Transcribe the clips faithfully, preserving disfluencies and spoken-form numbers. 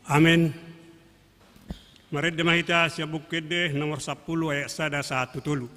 Amen. Marende ma hita sian Buku Ende nomor sampulu ayat sada sahat tu tolu.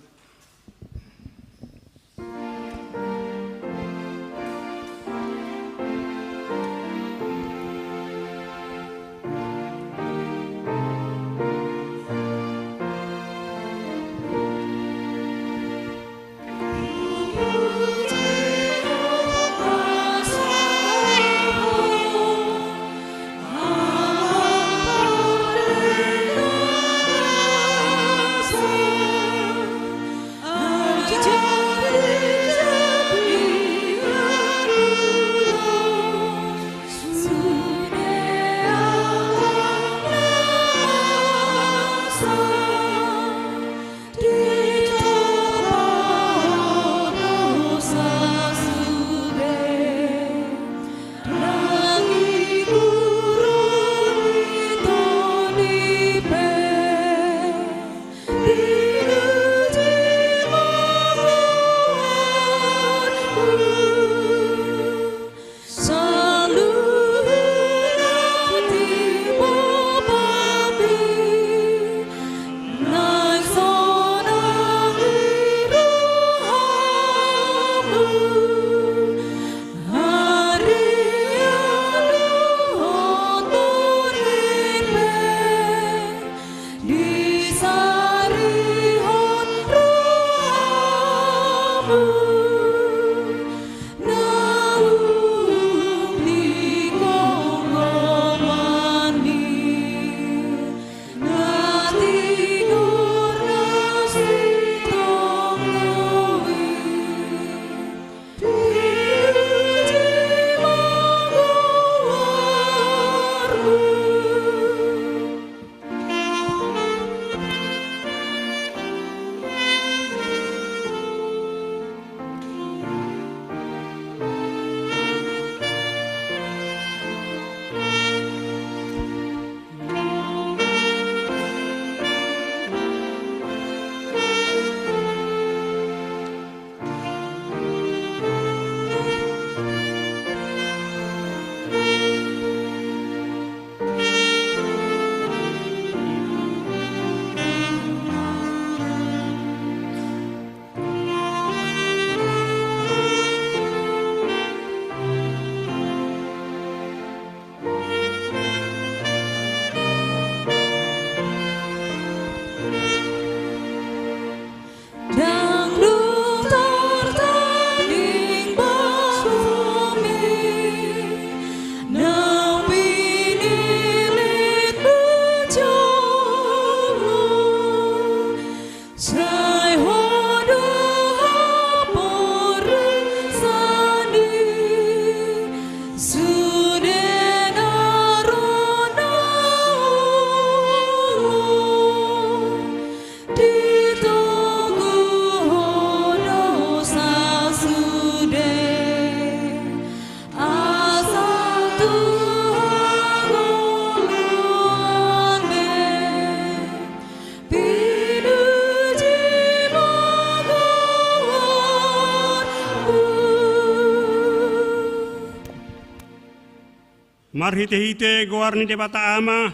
Marhitehite goar ni Debata Ama,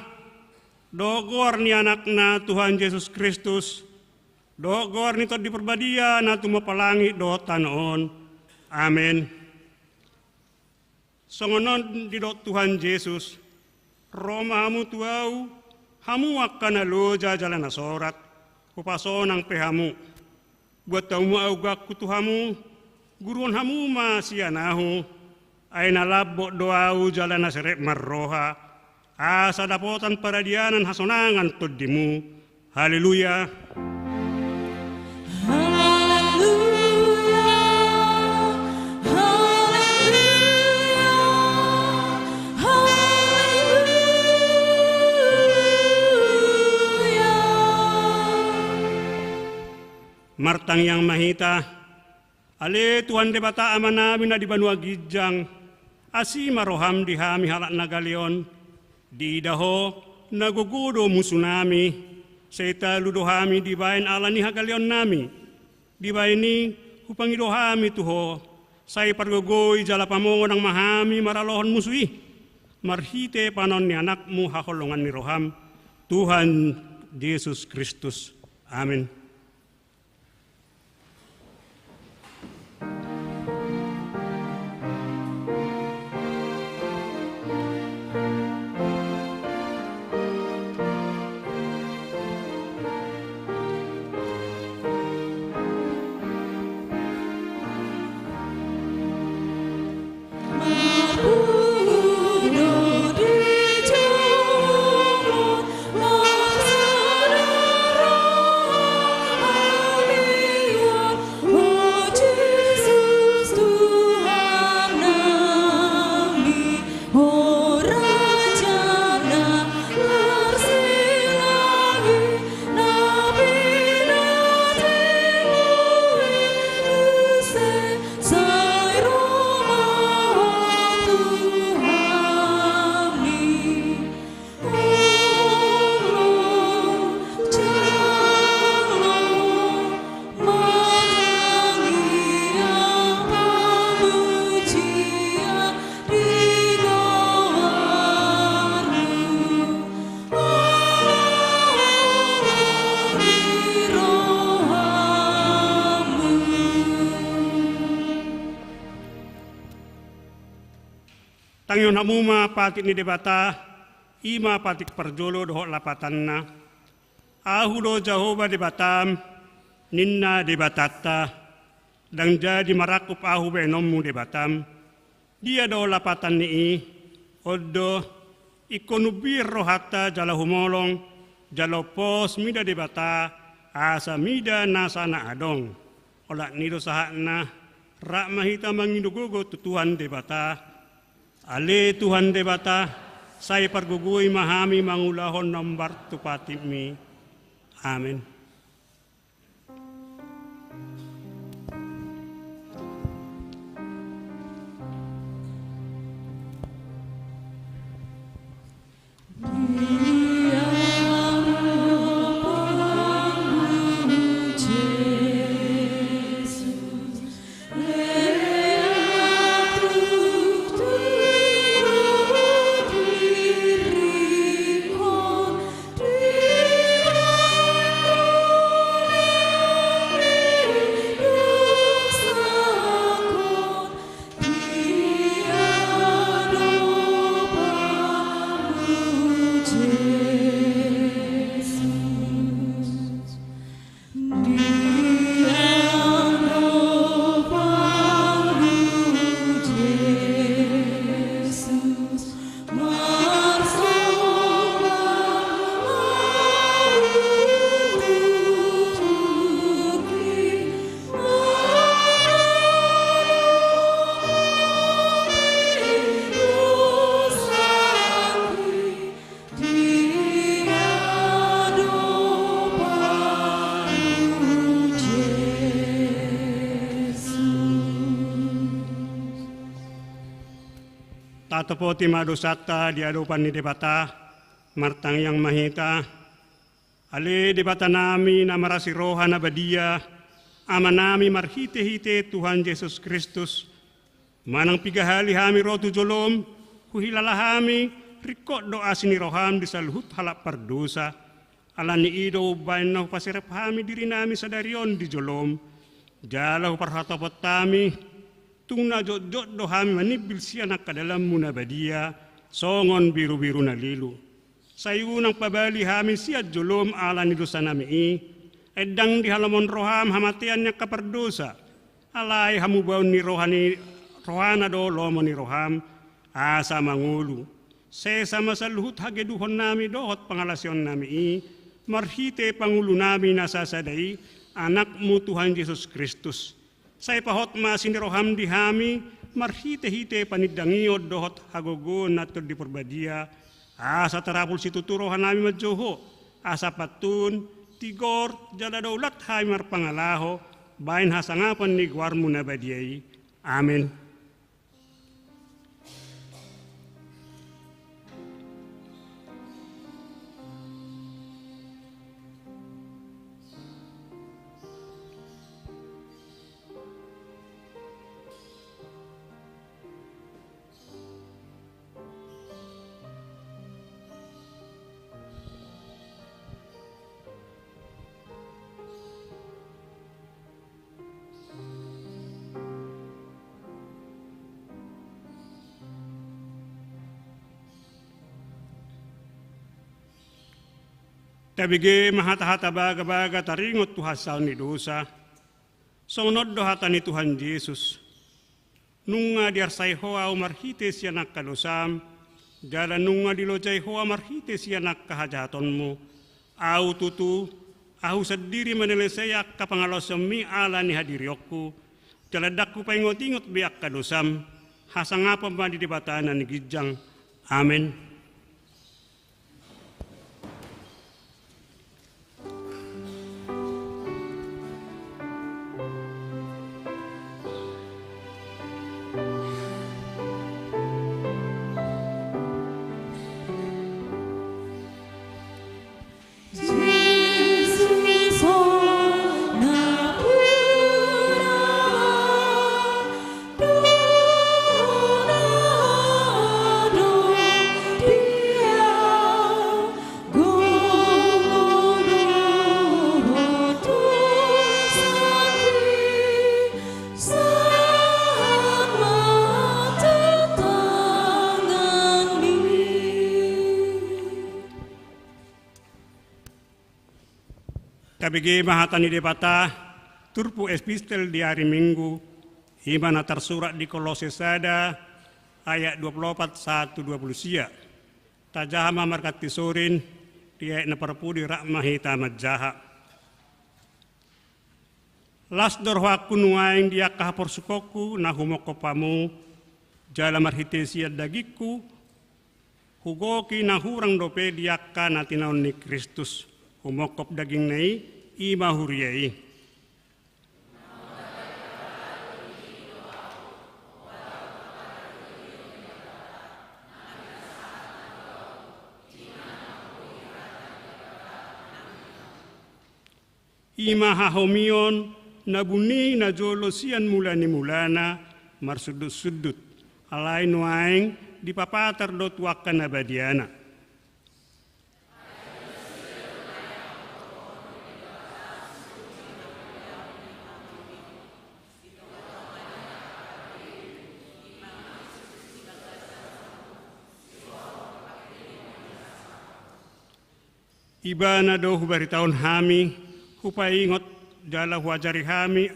dohot goar ni Anakna Tuhan Jesus Kristus, dohot goar ni Tondi Parbadia na tumompa langit dohot tano on. Amen. Songon on didok Tuhan Jesus: Ro ma hamu tu Ahu, hamu angka na loja jala na sorat, hupasonang pe hamu. Buat hamu ma ahu goangku tu hamu, guruhon hamu ma sian Ahu, ai na lambok do Ahu jala na serep marroha, asa dapotan paradianan hasonangan tondimu. Haleluya. Haleluya, haleluya, haleluya. Martangiang ma hita. Ale Tuhan Debata Amanami na di banua ginjang, asi ma roham di hami halak na gale on. Diida Ho, na gogo do musunami, sai talu do hami dibahen ala ni hagaleonnami. Dibahen i, hupangido hami tu Ho, sai pargogoi jala pamonang ma hami maralohon musu i. Marhite panaon ni Anakmu haholongan ni roham, Tuhan Jesus Kristus. Amen. Tangihon hamu ma patik ni Debata, i ma patik parjolo dohot lapatanna. Ahu do Jahowa Debatam, ninna Debatanta, ndang jadi marangkup ahu baenonmu Debatam. Dia do lapatan ni i? On do, ingkon umbiar rohanta jala humolong, jala pos mida Debata, asa mida nasa na adong. Olat ni i do sahatna, rap ma hita mangido gogo tu Tuhan Debata. Ale Tuhan Debata, sai pargogoi ma hami mangulahon na hombar tu patikmi. Amen. Tatopoti ma dosanta di adopan ni Debata, martangiang ma hita. Ale Debatanami na marasi roha na badia, Amanami marhitehite Tuhan Jesus Kristus, manang piga hali hami ro tu jolom, huhilala hami, ringkot do asi ni roham di saluhut halak pardosa. Ala ni i do umbahen na hupaserep hami dirinami sadari on di jolom, jala huparhatopot hami, tung na jotjot do hami manimbil sian angka dalanmu na badia, songon birubiru na lilu. Sai unang pabali hami sian jolom ala ni dosanami i, ai ndang di halomoan roham hamatean ni angka pardosa, alai hamubaon ni roha ni, rohana do lomo ni roham, asa mangolu. Sesa ma saluhut hageduhonnami dohot pangalaosionnami i, marhite pangulunami na sasada i, Anakmu Tuhan Jesus Kristus. Sai pahot ma asi ni roham di hami, marhitehite panindangion dohot hagogoon na Tondi Parbadia, asa tarapul situtu rohanami manjou Ho, asa pantun, tigor, jala daulat hami marpangalaho, bahen hasangapon ni goarmu na badia i. Amen. Tabege ma hata-hata bagabaga taringot tu hasesaan ni dosa. Songon on do hata ni Tuhan Jesus: Nunga diarsai Ho Ahu marhite sian angka dosam, jala nunga dilojai Ho Ahu marhite sian angka hajahatonmu. Ahu tutu, Ahu sandiri manalehon angka pangalaosionmi ala ni hadirionku, jala ndang hupaingot-ingot be angka dosam. Hasangapon ma di Debata na ginjang. Amen. Tabege ma hata ni Debata, turpuk epistel di ari Minggu, i ma na tarsurat di Kolose sada ayat dua pulu opat sahat tu dua pulu sia. Tajaha ma marganti sorin di ayat na parpudi, rap ma hita manjaha. Las do rohangku nuaeng di angka haporsuhonku na humongkop hamu, jala marhite sian dagingku hugoki na hurang dope di angka na tinaon ni Kristus, humongkop dagingna i, i ma huria i. I ma hahomion na buni najolo sian mula ni mulana marsundutsundut, alai nuaeng dipapatar do tu angka na badiana. Ibana do hubaritahon hami, hupaingot jala huajari hami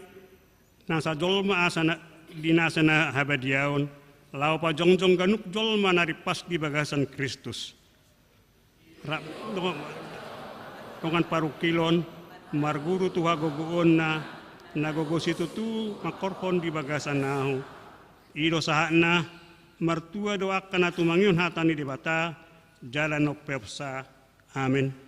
nasa jolma asa na, di nasa na habadiaon, laho pajongjong ganup jolma na rimpas di bagasan Kristus. Rap dongan, dongan parungkilon, marguru tu hagogoonna, na gogo situtu mangkorhon di bagasan ahu. I do sahatna, martua do angka na tumangihon hata ni Debata, jala na umpeopsa. Amen.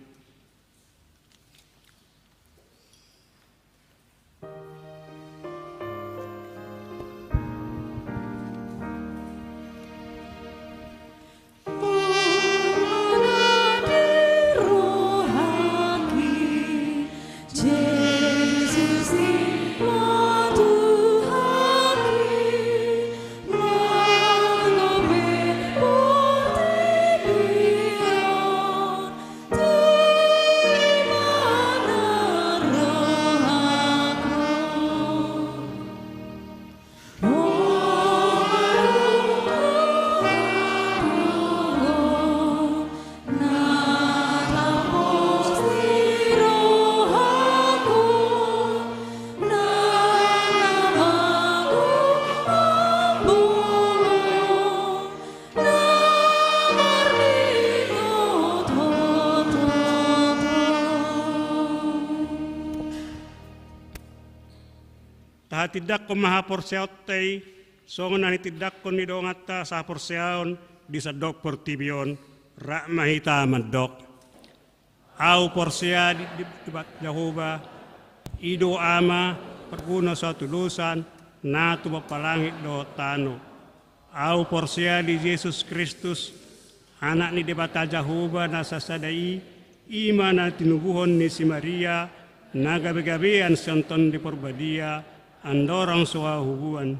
Tahatindangkon ma haporseaonta i, songon na nitindangkon ni donganta sahaporseaon di sandok portibi on, rap ma hita mandok. Ahu porsea di, di, di Jahowa, i do Ama, parguna so hatudosan, na tumompa langit dohot tano. Ahu porsea di Jesus Kristus, Anak ni Debata Jahowa na sasada i, i ma na tinubuhon ni si Maria, na gabegabean sian Tondi Parbadia, andorang so hahubuan.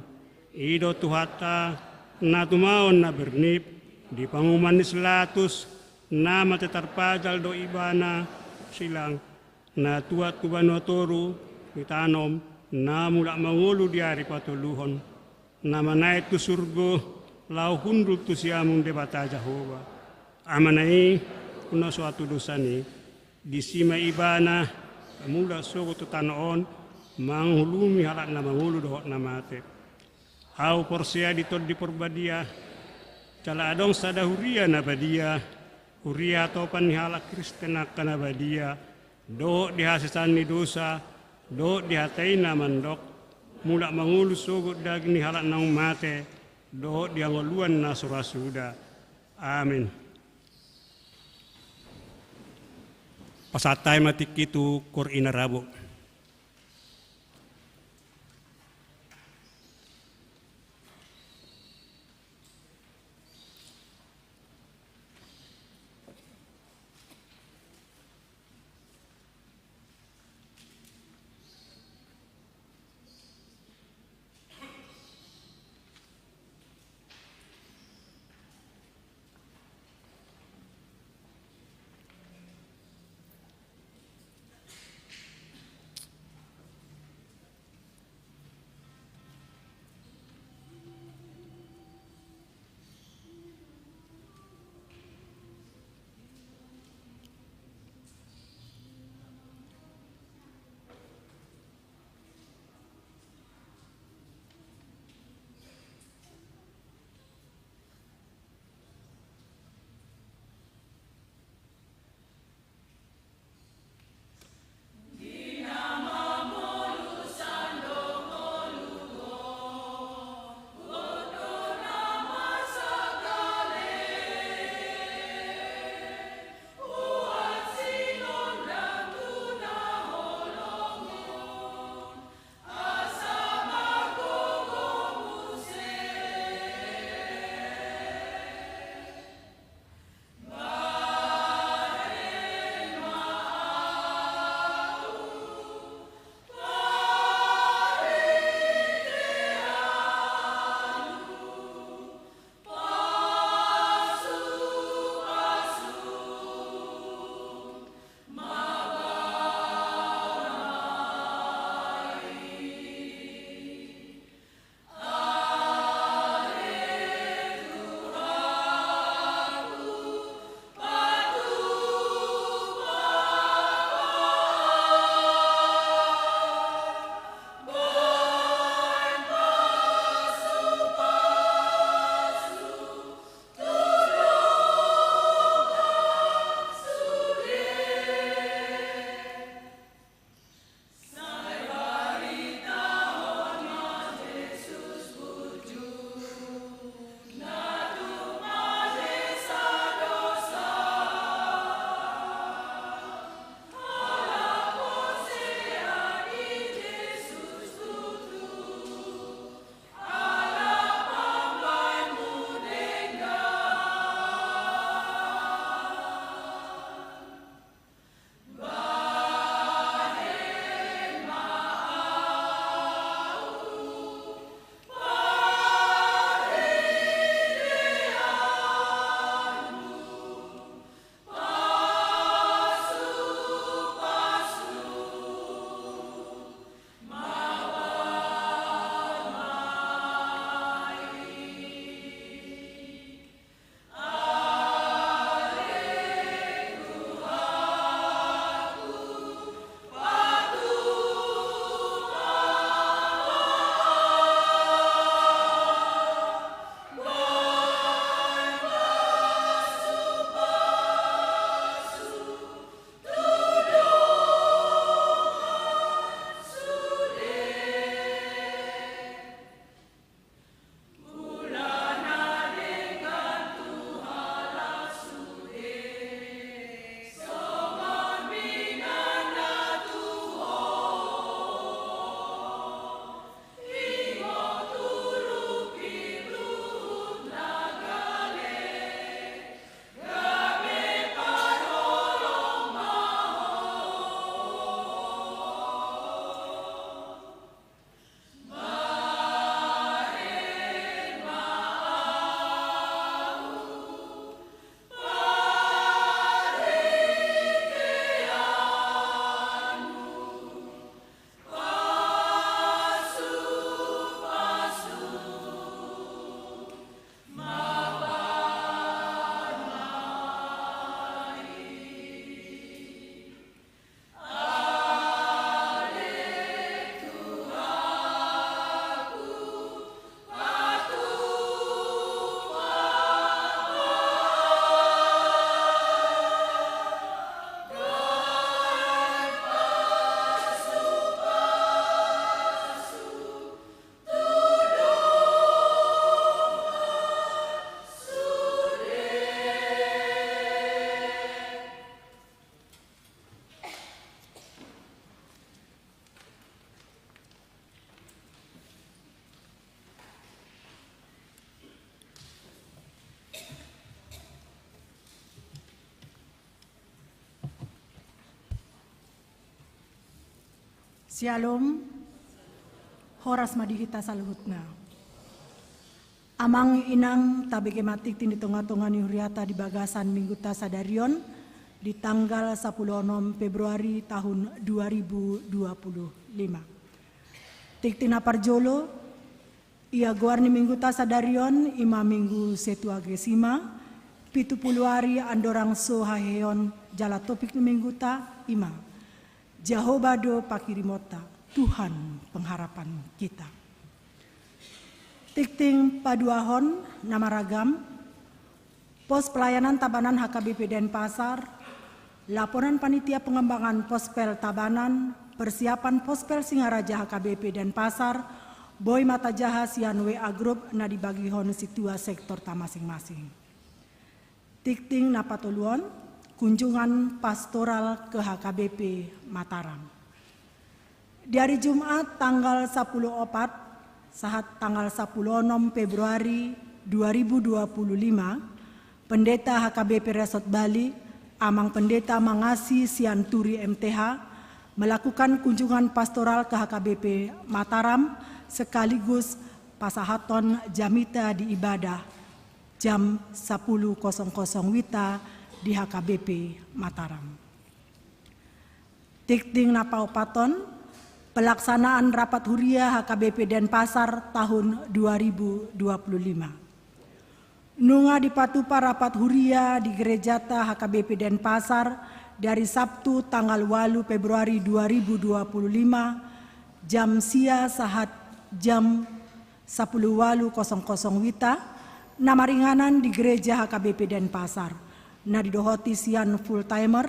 I do Tuhanta, na tumaon na bernip, di panguhuman ni si Latus, na mate tarpajal do Ibana, silang, na tuat tu banua toru, ditanom, na mulak mangolu di ari patoluhon, na manaek tu surgo, laho hundul tu siamun Debata Jahowa, Amana i, na so hatudosan i. Disi ma Ibana mulak sogot tu tano on, manguhulumi halak na mangolu dohot na mate. Ahu porsea di Tondi Parbadia, jala adong sada huria na badia, huria hatopan ni halak Kristen angka na badia, dohot di hasesaan ni dosa, dohot di hata i na mandok, mulak mangolu sogot daging ni halak naung mate, dohot di hangoluan na so ra suda. Amen. Pasahat hami ma tingki tu koor i na rabo. Syalom. Horas ma di hita saluhutna. Amang inang, tabege ma tingting di tonga-tonga ni huriata di bagasan mingguta sadari on, di tanggal sapuluh onom Februari tahun dua ribu dua puluh lima. Tingting na parjolo, ia goar ni mingguta sadari on, ima Minggu Septuagesima, pitu pulu ari andorang so haheheon, jala topik ni mingguta, ima Jahowa do pangkirimonta, Tuhan pengharapan kita. Tingting paduahon na maragam, Pos Pelayanan Tabanan H K B P Denpasar, laporan panitia pengembangan Pospel Tabanan, persiapan Pospel Singaraja H K B P Denpasar, boi ma tajaha sian W A Group na dibagihon situa sektorta masing-masing. Tingting na patoluhon, kunjungan pastoral ke H K B P Mataram. Di ari Jumat tanggal sapuluh opat sahat tanggal sapuluh onom Februari dua ribu dua puluh lima, Pendeta H K B P Resort Bali, Amang Pendeta Mangasi sian Turi M T H, melakukan kunjungan pastoral ke H K B P Mataram sekaligus pasahaton jamita di ibadah jam sapuluh kosong kosong wita di H K B P Mataram. Tingting na paopathon, pelaksanaan rapat huria H K B P Denpasar tahun dua ribu dua puluh lima. Nunga dipatupa rapat huria di gerejata H K B P Denpasar di ari Sabtu tanggal walu Februari dua ribu dua puluh lima, jam sia sahat jam sapuluh walu kosong kosong wita, na maringanan di Gereja H K B P Denpasar, na didohoti sian full timer,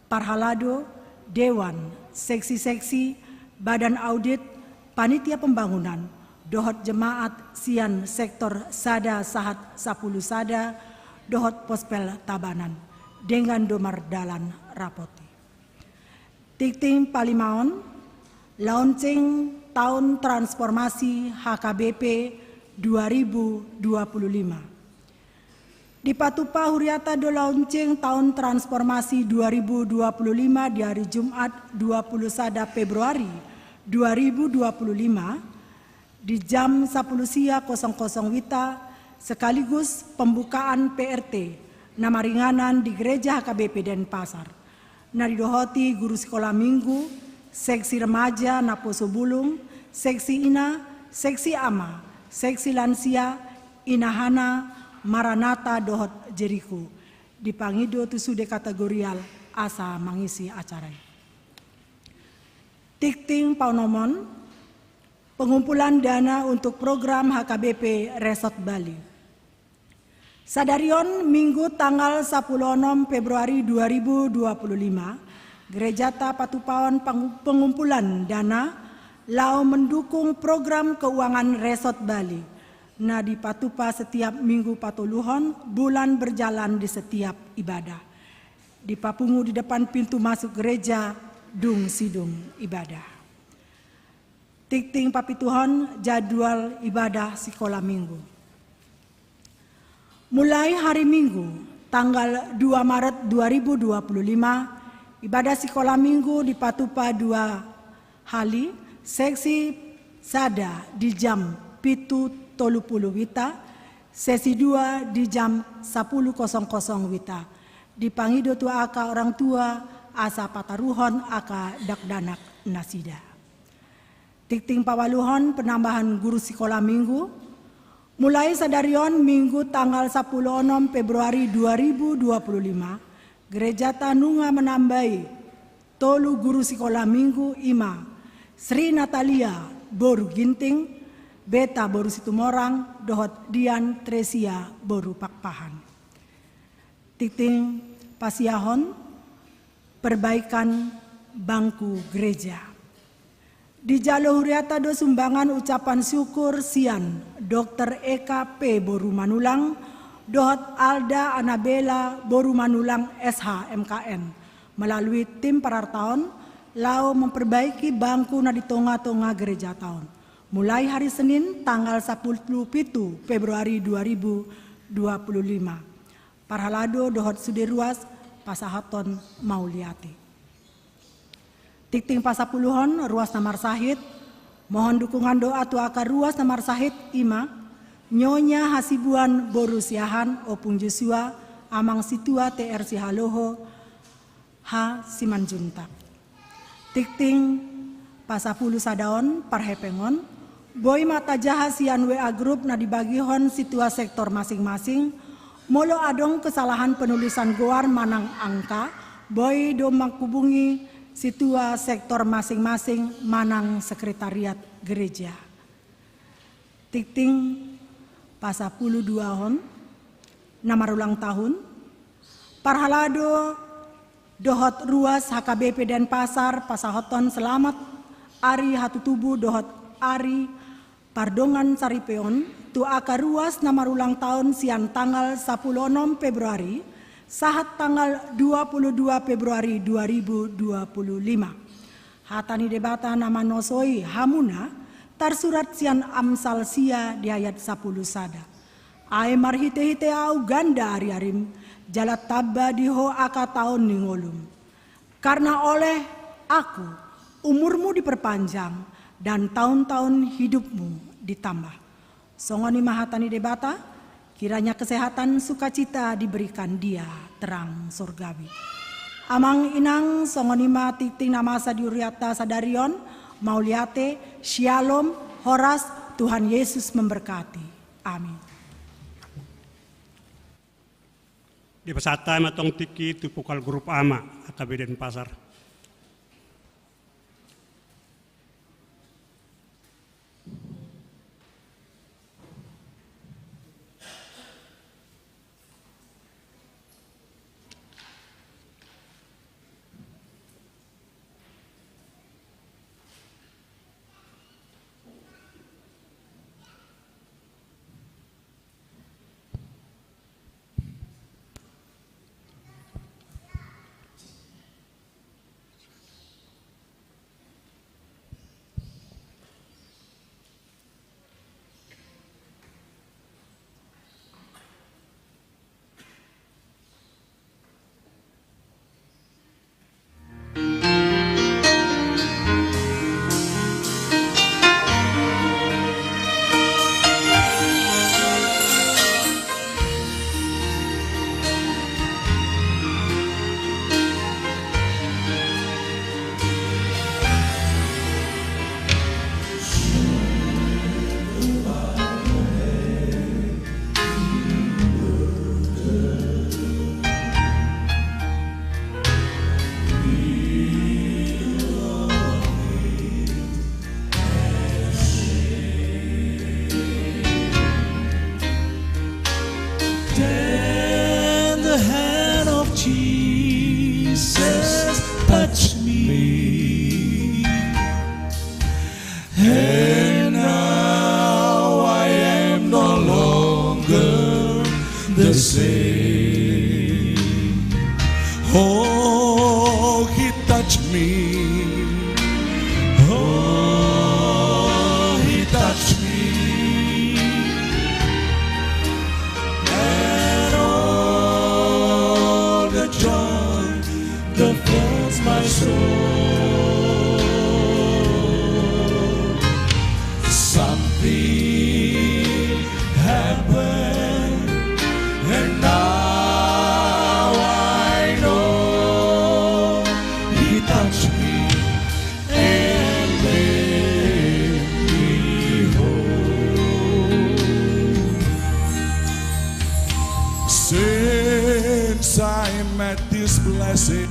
parhalado, dewan, seksi-seksi, badan audit, panitia pembangunan, dohot jemaat sian sektor sada sahat sapuluh sada, dohot Pospel Tabanan, dengan do mardalan rapot i. Tingting palimaon, launching Taon Transformasi H K B P dua ribu dua puluh lima. Dipatupa huriata do launching Taon Transformasi dua ribu dua puluh lima di ari Jumat dua puluh sada Februari dua ribu dua puluh lima, di jam sapuluh sia kosong kosong wita, sekaligus pembukaan P R T na maringanan di Gereja H K B P Denpasar, na didohoti guru sikola minggu, seksi remaja Naposo Bulung, seksi ina, seksi ama, seksi lansia, Ina Hana, Maranata dohot Jeriko. Dipangido tu sude kategorial asa mangisi acara i. Tingting paonomon, pengumpulan dana untuk program H K B P Resort Bali. Sadari on, Minggu tanggal sapuluh onom Februari dua ribu dua puluh lima, gerejata patupaon pang-, pengumpulan dana laho mendukung program keuangan Resort Bali, na dipatupa setiap Minggu patoluhon bulan berjalan di setiap ibadah. Dipapungu di depan pintu masuk gereja, dung sidung ibadah. Tingting papituhon, jadwal ibadah sikola minggu. Mulai hari Minggu, tanggal dua Maret dua ribu dua puluh lima, ibadah sikola minggu dipatupa dua hali, seksi sada di jam pitu tolu pulu wita, sesi dua di jam sapuluh kosong kosong wita. Dipangido tu angka orang tua asa pataruhon angka dakdanak nasida. Tingting paualuhon, penambahan guru sikola minggu. Mulai sadari on, Minggu tanggal sapuluh onom Februari dua ribu dua puluh lima, gerejata nunga menambai tolu guru sikola minggu, ima Sri Natalia boru Ginting, Beta boru Situmorang, dohot Dian Tresia boru Pakpahan. Tingting pasiahon, perbaikan bangku gereja. Dijalo huriata do sumbangan ucapan syukur sian Dokter Eka P boru Manulang dohot Alda Anabela boru Manulang, S H, M K N, melalui tim parartaon, laho memperbaiki bangku na di tonga-tonga gerejata on, mulai hari Senin tanggal sapuluh pitu Februari dua ribu dua puluh lima. Parhalado dohot sude ruas pasahaton mauliate. Tingting pasampuluhon, ruas na marsahit. Mohon dukungan doa tu angka ruas na marsahit, i ma Nyonya Hasibuan boru Siahaan, Ompung Joshua, Amang Situa T R Sihaloho, H Simanjuntak. Tingting pasampulu sada on, parhepeng on, boi ma tajaha sian W A grup na dibagihon situa sektor masing-masing. Molo adong kesalahan penulisan goar manang angka, boi do manghubungi situa sektor masing-masing manang sekretariat gereja. Tingting pasampulu dua on, na marulang tahun, parhalado dohot ruas H K B P Denpasar pasahathon selamat ari hatutubu dohot ari pardongansaripeon tu angka ruas na marulang tahun sian tanggal sampulu onom Februari sahat tanggal dua puluh dua Februari dua ribu dua puluh lima. Hata ni Debata na manosoi hamuna tarsurat sian Amsal sia di ayat sampulu sada. Ai marhite-hite ahu ganda ari-arim, jala tamba di ho angka taon ni ngolum. Karena oleh Aku, umurmu diperpanjang dan tahun-tahun hidupmu ditambah. Songon i ma hata ni Debata, kiranya kesehatan sukacita diberikan dia terang sorgawi. Amang inang, songon i ma tingting na masa di hurianta sadari on, mauliate, syalom, horas, Tuhan Yesus memberkati. Amin. Dipasahat hami ma tong tingki tu vokal grup Ama H K B Denpasar. Then the hand of Jesus touched me. And now I am no longer the same. Oh, he touched me. Oh, he touched me. And all the joy that fills my soul. Something happened, and now I know he touched me and made me whole. Since I met this blessed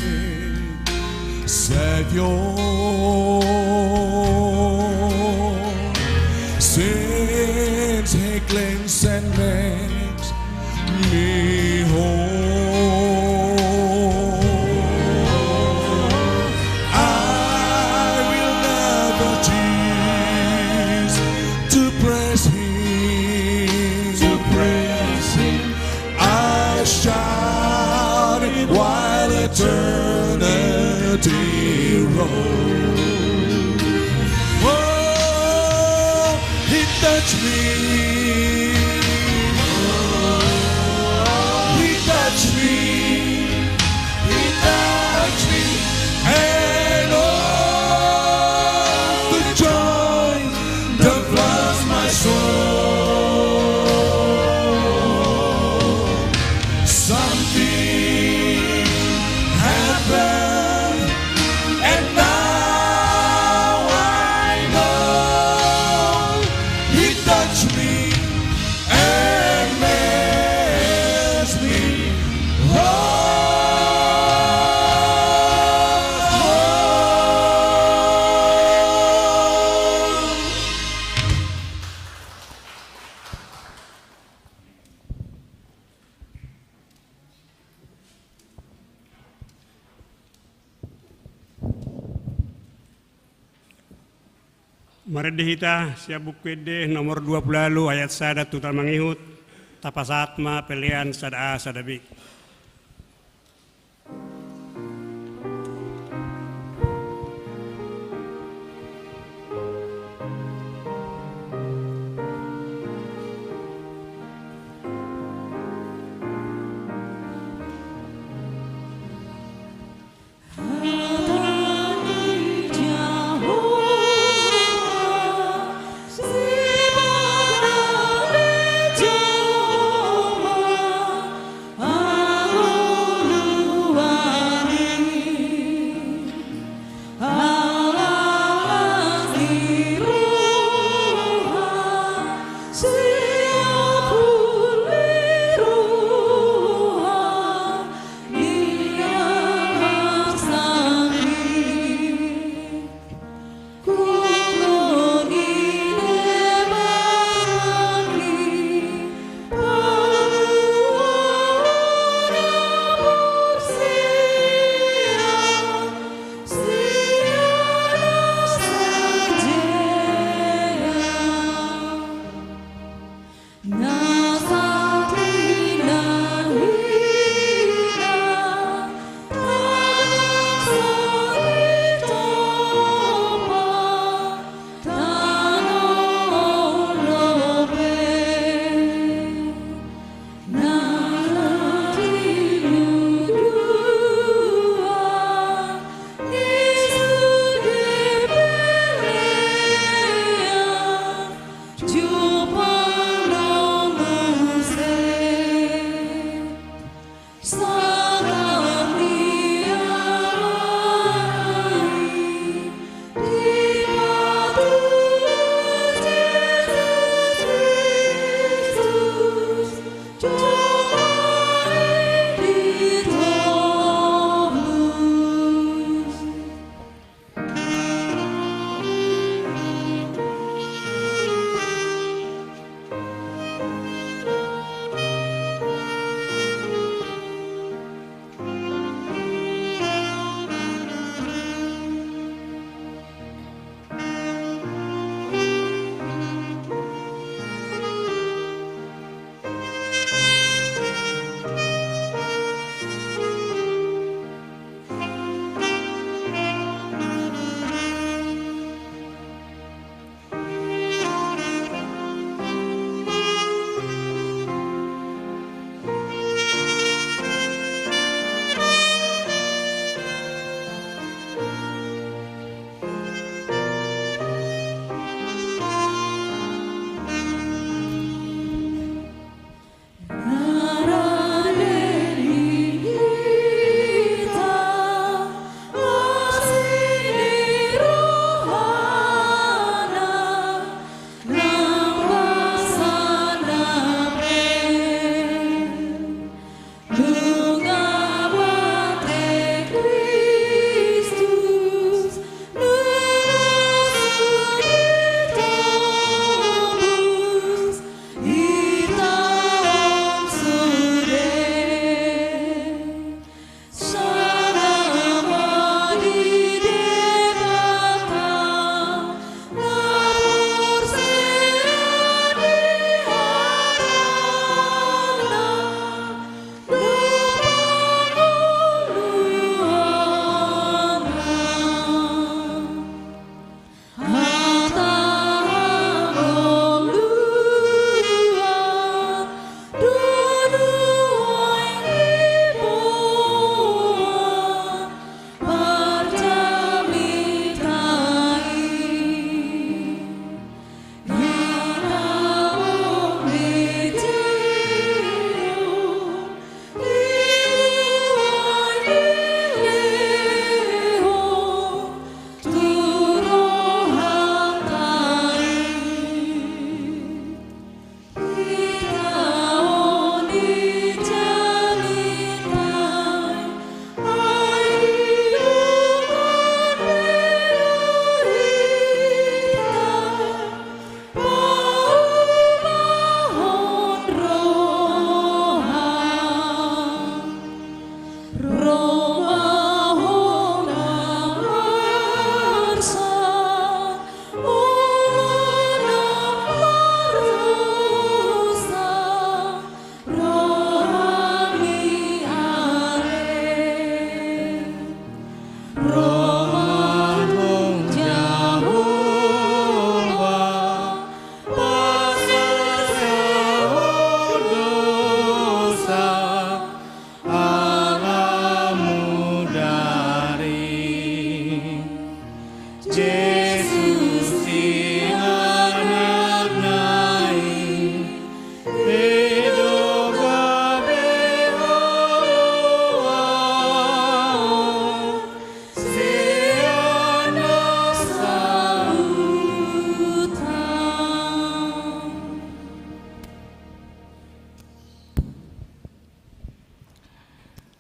Savior, since he cleanses and makes me whole, I will never cease to praise him, to praise him. I shout it while eternity rolls. Oh, he touched me. He touched me. He touched me. And oh, Marende hita sian Buku Ende nomor dua pulu ualu ayat sada tu na mangihut, tapasahat ma pelean sada A sada B.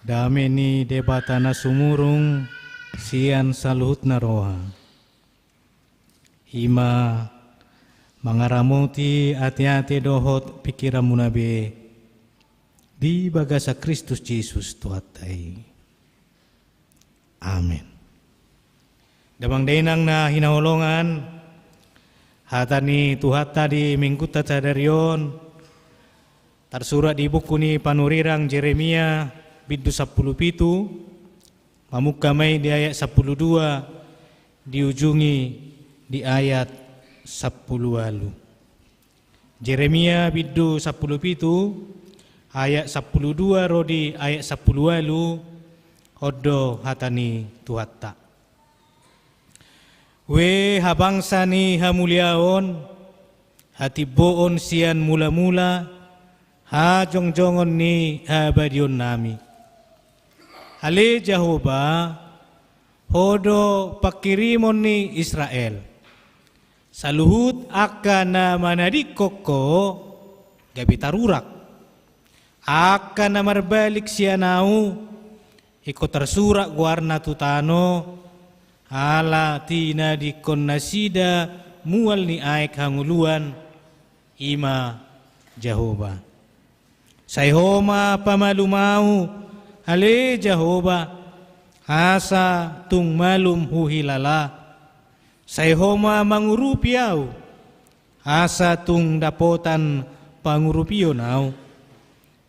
Dame ni Debata na sumurung sian saluhutna roha, i ma mangaramoti ateate dohot pingkiranmuna be di bagasan Kristus Jesus Tuhanta i. Amen. Damang dainang na hinaholongan, hata ni Tuhanta di Minggunta sadari on tarsurat di buku ni panurirang Jeremia bindu sampulu pitu, mamungka ma i di ayat sampulu dua, diujungi di ayat sampulu ualu. Jeremia bindu sampulu pitu, ayat sampulu dua ro di ayat sampulu ualu, on do hata ni Tuhanta. Ue habangsa ni hamuliaon, hatimboon sian mulamula, hajongjongon ni habadionnami. Ale Jahowa, Ho do pangkirimon ni Israel. Saluhut angka na manadingkon Ho gabe tarurak. Angka na marbalik sian Ahu, ingkon tarsurak goarna tu tano, ala tinadingkon nasida mual ni aek hangoluan, i ma Jahowa. Sai Ho ma pamalum Ahu, ale Jahowa, asa tung malum huhilala. Sai Ho ma mangurupi Ahu, asa tung dapotan pangurupion Ahu.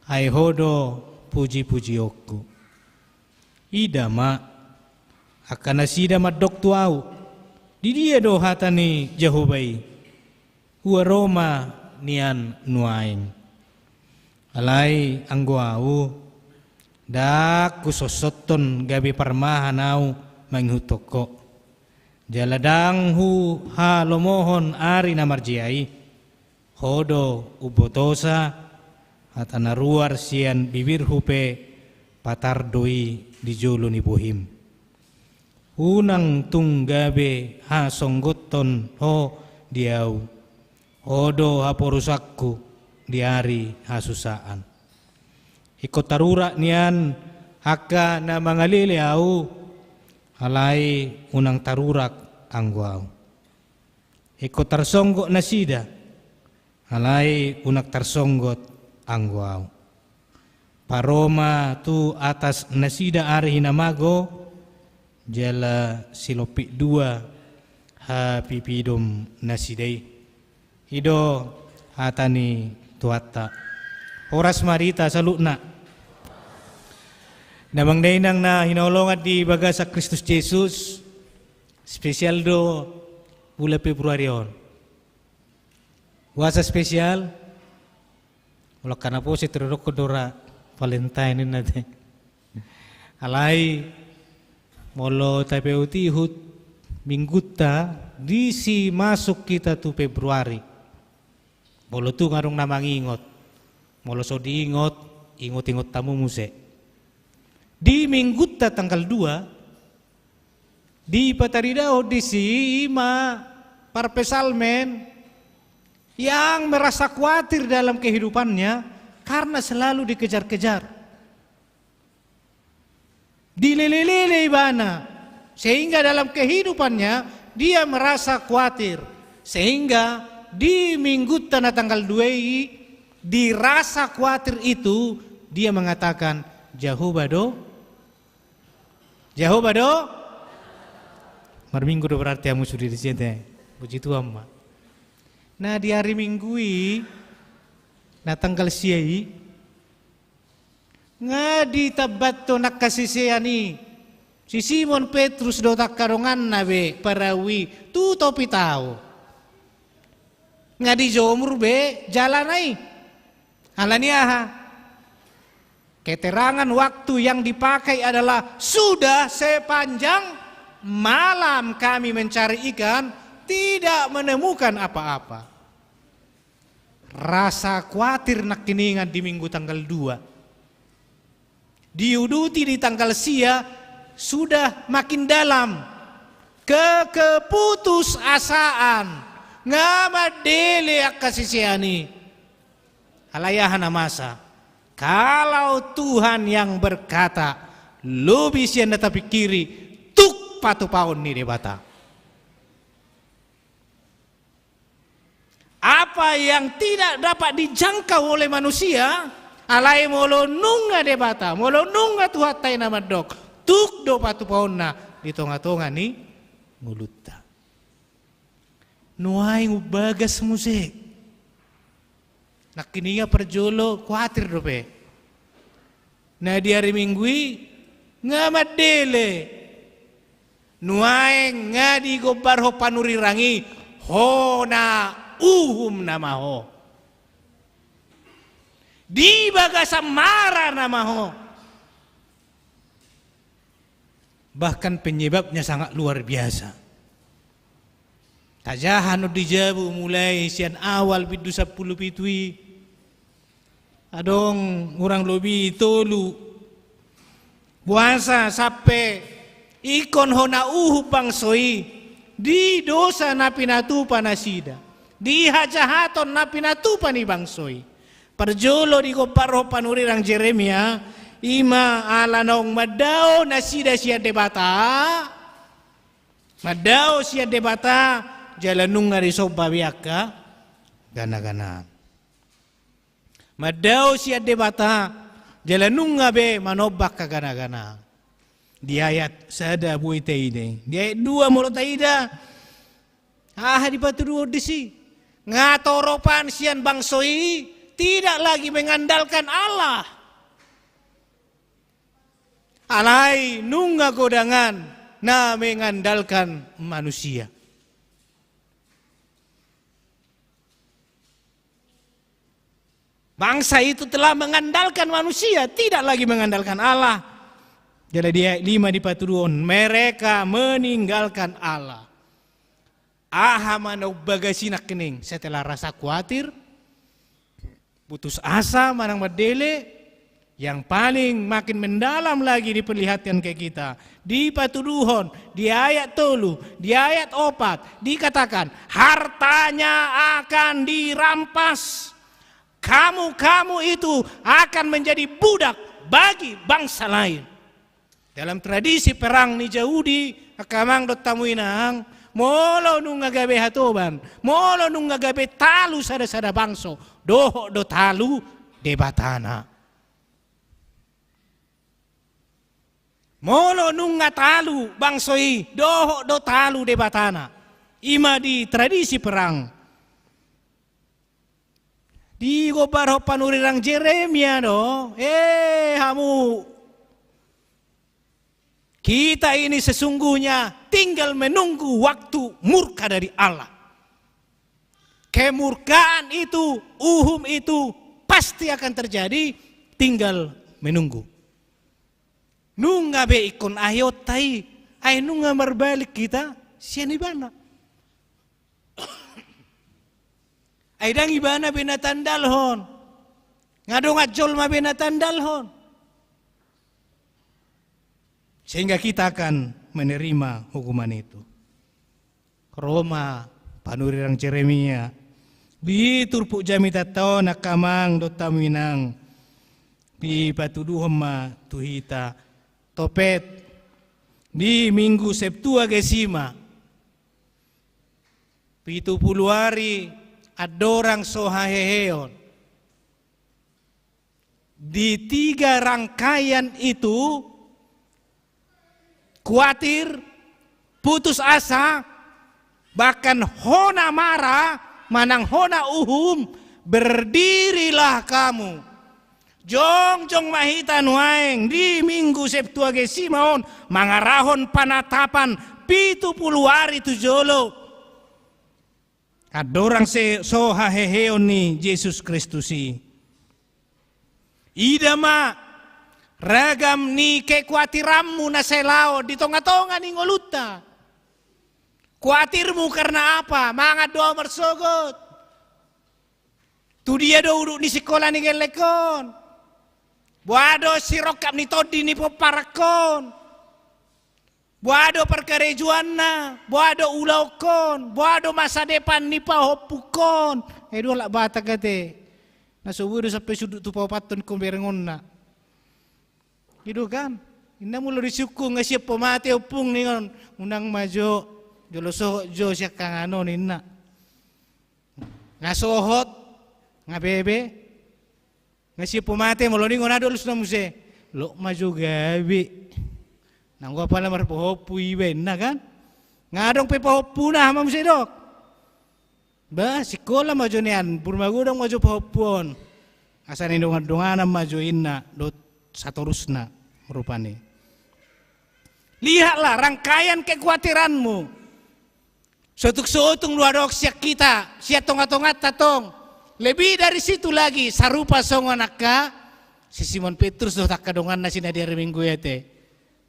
Ai Ho do pujipujionku. Ida ma, angka nasida mandok tu Ahu, didia do hata ni Jahowa i? Ua ro ma nian nuaeng. Alai anggo Ahu, ndang husossothon gabe parmahan Ahu mangihuthon Ho. Jala ndang huhalomohon ari na marjea i. Ho do umbotosa, hata na ruar sian bibirhu pe patar do i di jolo ni bohim. Unang tung gabe hasonggothon Ho di Ahu. Ho do haporusanku di ari hasusaan. Ingkon tarurak nian angka na mangalele Ahu, alai unang tarurak anggo Ahu. Ingkon tarsonggot nasida, alai unang tarsonggot anggo Ahu. Paro ma tu atas nasida ari hinamago, jala silompit dua hapipidom nasida i. I do hata ni Tuhanta. Horas ma di hita saluhutna. Damang dainang na hinaholongan di bagasan Kristus Jesus, spesial do bulan Februari on. Boasa spesial? Molo angka na poso, tadokkon do ra Valentine ninna te. Alai molo tapaihutihut minggunta, disi masuk hita tu Februari. Molo tung adong na mangingot, molo so diingot, ingotingot hamu muse. Di minggunta tanggal dua, dipataridahon disi i ma parpsalmen yang merasa khawatir dalam kehidupannya karena selalu dikejar-kejar. Dilelelele ibana, sehingga dalam kehidupannya dia merasa khawatir. Sehingga di minggunta na tanggal dua i, di rasa khawatir itu, dia mengatakan, Jahowa do? Jahowa do? Marminggu do berarti hamu sude disi ate. Puji Tuhan ma. Nah, di hari Minggu i, na tanggal sia i, nga ditambathon angka sisean i, si Simon Petrus dohot angka donganna be parau i tu topi tao. Nga dijomur be jalana i. Ala ni aha? Keterangan waktu yang dipakai adalah sudah sepanjang malam kami mencari ikan, tidak menemukan apa-apa. Rasa khawatir nangkiningan di Minggu tanggal dua. Diuduti di tanggal sia sudah makin dalam. Kekeputusasaan. Nga mandele angka sisean i. Alai aha na masa? Kalau Tuhan yang berkata, lobi sian na tapingkiri, tuk patupaon ni Debata. Apa yang tidak dapat dijangkau oleh manusia, alai molo nunga Debata, molo nunga Tuhanta i na mandok, tuk do patupaonna di tonga-tonga ni ngolunta. Nuaeng umbagas muse. Nangkiningan parjolo kuatir dope. Na di ari Minggu i nga mandele. Nuaeng nga digombarhon panurirang i, hona uhum nama ho. Di bagasan mara nama ho. Bahkan penyebabnya sangat luar biasa. Tajaha on di jabu mulai sian awal bindu sampulu pitu i. Adong hurang lobi tolu. Boasa sampe ingkon hona uhum bangso i di dosa na pinatupa nasida, di hajahaton na pinatupa ni bangso i. Parjolo digombarhon panurirang Jeremia, ima ala naung mandao nasida sian Debata, mandao sian Debata, jala nunga disomba be angka gana-gana. Mandao sian Debata, jala nunga be manomba angka gana-gana. Di ayat sada boi taida i. Di ayat dua molo taida, aha dipatuduhon disi? Nga toropan sian bangso i tidak lagi mengandalkan Allah. Alai nunga godangan na mengandalkan manusia. Bangsa itu telah mengandalkan manusia, tidak lagi mengandalkan Allah. Jadi di ayat lima dipatuduhon, mereka meninggalkan Allah. Aha ma na umbagas i nangkining? Setelah rasa kuatir, putus asa manang mandele, yang paling makin mendalam lagi diperlihatkan ke kita. Dipatuduhon, di ayat tolu, di ayat opat, dikatakan, hartanya akan dirampas. Kamu-kamu itu akan menjadi budak bagi bangsa lain. Dalam tradisi perang ni Jahudi, angka amang dohot hamu inang, molo nunga gabe hatoban, molo nunga gabe talu sada-sada bangso, dohot do talu debatana. Molo nunga talu bangso i, dohot do talu debatana. Ima di tradisi perang. Digombarhon panurirang Jeremia do, eh hamu. Kita ini sesungguhnya tinggal menunggu waktu murka dari Allah. Kemurkaan itu, uhum itu pasti akan terjadi, tinggal menunggu. Nunga be ingkon aeonta i, ai nunga marbalik hita sian ibana. Ai ndang ibana be na tandalhon. Nga dongan jolma be na tandalhon. Sehingga kita akan menerima hukuman itu. Ro ma panurirang Jeremia. Di turpuk jamitanta on angka amang dohot hamu inang. Dipatuduhon ma tu hita. Topet. Di Minggu Septuagesima. Pitu pulu ari andorang so haheheon. Di tiga rangkaian itu, kuatir, putus asa, bahkan hona mara, manang hona uhum, berdirilah kamu. Jongjong ma hita nuaeng di Minggu Septuagesima on mangarahon panatapan pitu pulu ari tu jolo. Andorang se so haheheon ni Jesus Kristus i. Ida ma ragam ni kekuatiranmu na sai laho di tonga-tonga ni ngolunta. Kuatirmu karena apa? Mangan do ahu marsogot. Tu dia do uduk ni sikola ni gellengkon? Boha do sirongkap ni tondi ni pomparanghon? Boha do parkarejoanna? Boha do ulaonhon? Boha do masa depan ni pahompuhon? Eh, dua halak Batak ate. Na so boi do sampe sundut tu paopathon ingkon berengonna. I do kan? Inna molo disungkun nga sian pamate ompung ningon, unang ma jo, jolo sohot jo sian kanganon inna. Nga sohot, nga bebe. Nga sian pamate molo ningon adong alusna muse, lot ma jo gabe. Nanggo apala marpahompu iba inna kan? Nga adong pe pahompuna, aha ma muse dok? Bah, sikola ma jo nian, pur magodang ma jo pahompu on. Asa nidongan-donganan ma jo inna dohot satorusna rupani. Lihatlah rangkaian kekuatiranmu. Sotung-sotung do adong sian hita, sian tonga-tonganta tong. Lebih dari situ lagi, sarupa songon angka si Simon Petrus dohot angka donganna si na di ari Minggu i ate.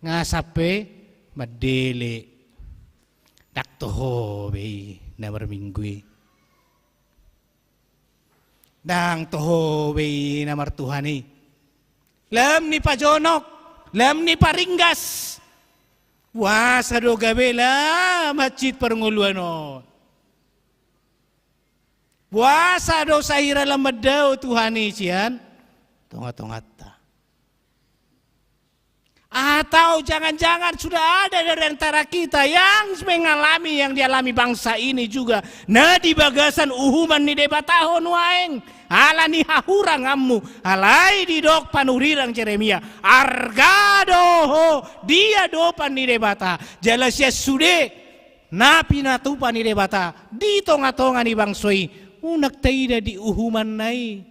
Nga sampe mandele. Ndang toho be i na marminggu i. Ndang toho be i na martuhan i. Lam ni pajonok, lam ni paringgas. Boasa do gabe lam hansit parngoluan on? Boasa do sahira lam mandao Tuhan i sian tonga-tonganta? Atau jangan-jangan sudah ada dari antara kita yang mengalami yang dialami bangsa ini juga, na di bagasan uhuman ni Debata ho nuaeng, ala ni hahuranganmu. Alai didok panurirang Jeremia, arga do ho di adopan ni Debata. Jala sian sude na pinatupa ni Debata di tonga-tonga ni bangso i, unang taida di uhumanna i.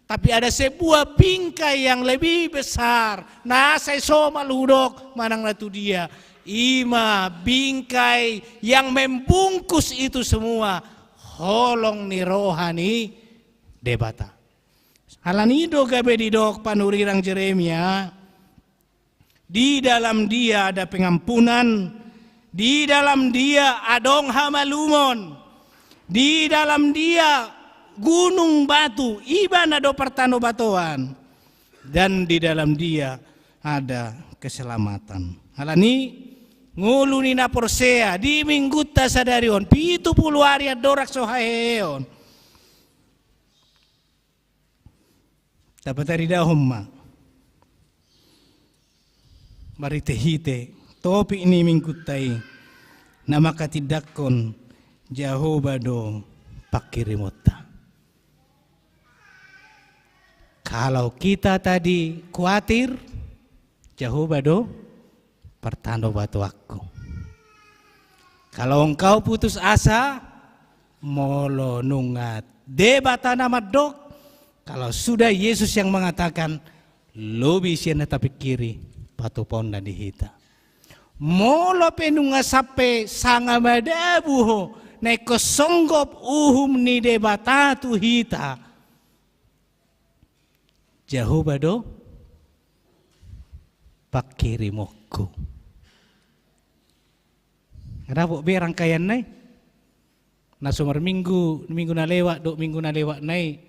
Tapi ada sebuah bingkai yang lebih besar, na sai somal hudok manang na tudia. I ma bingkai yang membungkus itu semua, holong ni roha ni Debata. Alani do gabe didok panurirang Jeremia, di dalam Dia ada pengampunan, di dalam Dia adong hamalumon, di dalam Dia gunung batu, ibana do partanobatoan, dan di dalam Dia ada keselamatan. Alani ngolu ni na porsea di Minggunta sadari on, pitu pulu ari andorang so haheheon. Tapataridahon ma marhite-hite topik ni Minggunta i, na manghatindanghon Jahowa do pangkirimonta. Kalau kita tadi kuatir, Jahowa do partanobatoanku. Kalau engkau putus asa, molo nunga Debata na mandok, kalau sudah Yesus yang mengatakan, lobi sian na tapingkiri patupaonna di hita. Molo pe nunga sampe sanga madabu ho, na ingkon songgop uhum ni Debata tu hita, Jahowa do pangkirimonku. Nga dapot be rangkaianna i. Na so marminggu, minggu na lewat dohot minggu na lewat nai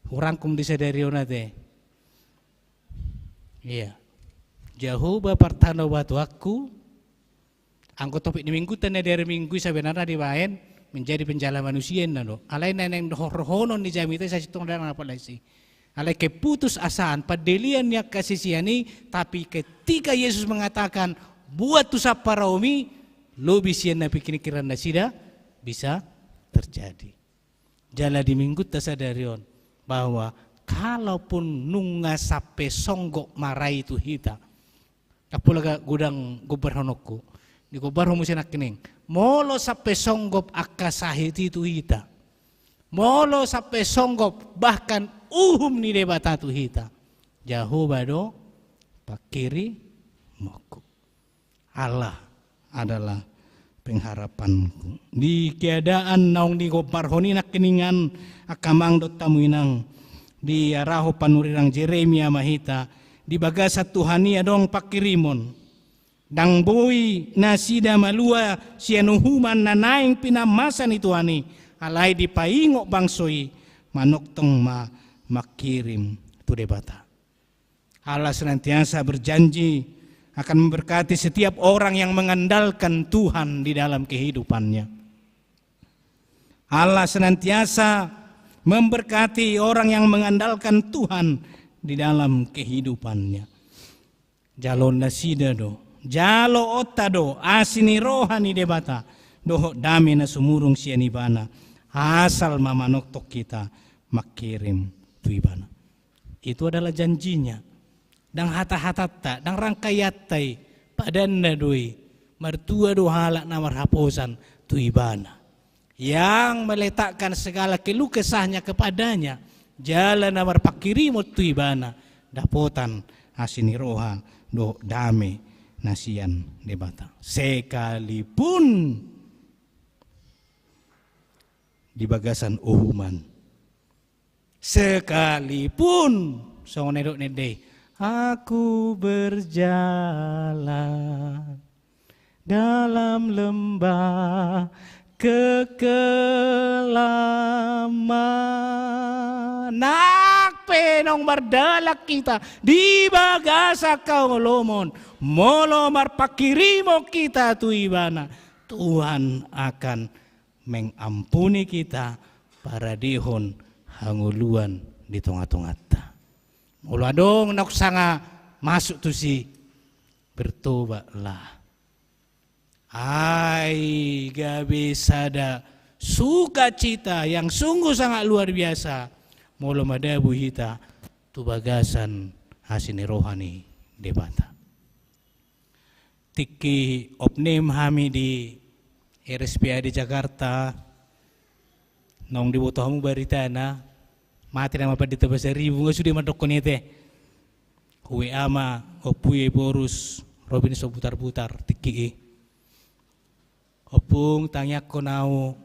hurangkum di sadari on ate. Iya. Jahowa partanobatoanku. Anggo topik ni Minggunta na di ari Minggu i sebenarna dibaen menjadi penjala manusia inna do. Alai na naeng dohor-dohonon ni jamita i sasintongna ndang na pola isi. Alai keputusasaan, pandelean ni angka sisean i, tapi ketika Yesus mengatakan, buat tu samparaum i, lobi sian na pingkiran nasida bisa terjadi. Jala di Minggunta sadari on, bahwa kalaupun nunga sampe songgop marai tu hita, Apala godang gombarhononku. Digombarhon muse nangkining. Molo sampe songgop angka sahit i tu hita. Molo sampe songgop bahkan uhum ni Debata tu hita. Jahowa do pangkirimonku. Allah adalah pengharapanku. Di keadaan naung digombarhon i nangkiningan angka amang dohot hamu inang, diarahon panurirang Jeremia ma hita, di bagasan Tuhan i adong pangkirimon. Ndang boi nasida malua sian uhuman na naeng pinamasa ni Tuhan i, alai dipaingot bangso i, manongtong ma mangkirim tu Debata. Allah senantiasa berjanji akan memberkati setiap orang yang mengandalkan Tuhan di dalam kehidupannya. Allah senantiasa memberkati orang yang mengandalkan Tuhan di dalam kehidupannya. Jalo nasida do, jaloonta do asi ni roha ni Debata dohot dame na sumurung sian Ibana, asal ma manongtong hita mangkirim tu Ibana. Itu adalah janjinya. Ndang hata-hatanta, ndang rangkaianta i, padanna do i. Martua do halak na marhaposan tu Ibana, yang meletakkan segala keluh kesahnya kepadanya, jala na marpangkirimon tu Ibana, dapotan asi ni roha dohot dame na sian Debata. Sekalipun di bagasan uhuman. Sekalipun, songon na nidok ni ende i, aku berjalan dalam lembah kekelaman. Nang pe naung mardalan hita di bagasan haholomon, molo marpangkirimon hita tu Ibana, Tuhan akan mengampuni kita, paradehon hangoluan di tonga-tonganta. Molo adong naung sanga masuk tusi, bertobatlah. Ai gabe sada sukacita yang sungguh sangat luar biasa molo madabu hita tu bagasan asi ni roha ni Debata. Tingki opnem hami di R S P A D Jakarta, naung diboto hamu baritana, mate nama Pandita Pasaribu, nga sude mandokkon i ate. Hu W A ma ompu i Ephorus, ro be ni so butar-butar tingki i. Ompung, tangiangkon ahu,